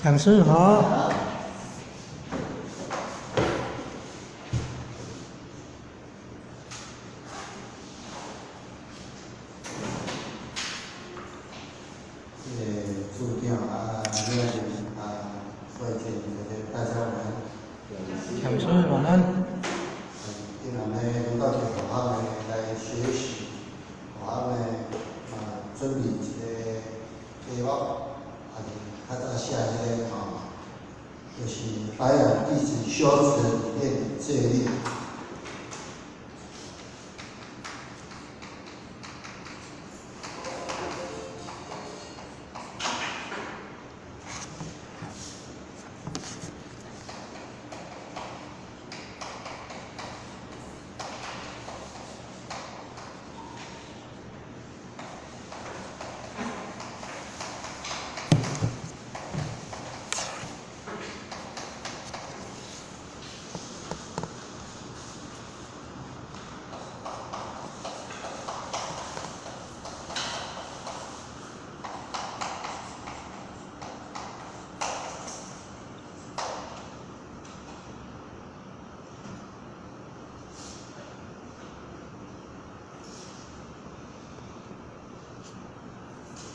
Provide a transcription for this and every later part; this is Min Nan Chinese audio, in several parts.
講師好。謝謝處長啊，廖林啊，各位大家晚安。講師晚安。今日呢，輪到學校呢來學習，學校呢啊準備一個題目，啊是較早寫彼個吼，就是白養弟子修持理念的戒律。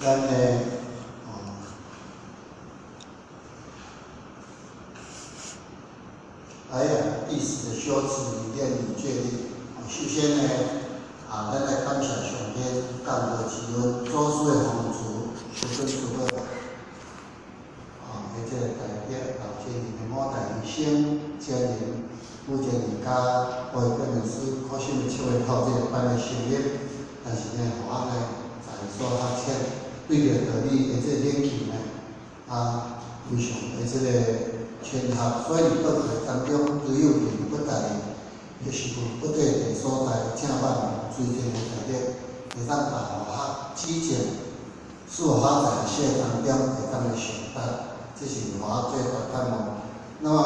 咱的白養弟子的修持理念與戒律。首先呢，啊，咱來感謝上天降落慈恩，祖師的弘持，師尊師母，啊，喺這個大德老前人的五代醫生、前人、目前人家為本老師苦心的籌劃透這個班的成立，但是呢，予我呢在所學淺，對著道理的這個研究呢，啊，非常的這個深合，所以報告當中只有用不大的，就是不對的所在，請萬追認的大德，會當把學指正，使學在學習當中會當來上達，這是我最大盼望。那麼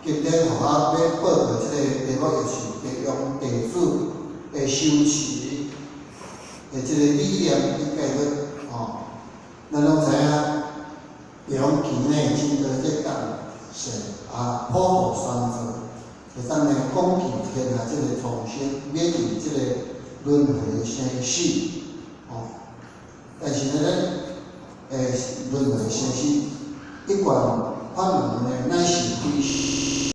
今天予我欲報告這個題目，就是白養弟子的修持的這個理念與戒律，吼。咱攏知影，白養期呢，真多這降世啊，普度三世，會當呢廣濟天下這個眾生，免於這個輪迴生死，吼。但是呢，咱輪迴生死，一貫法門呢，乃是非。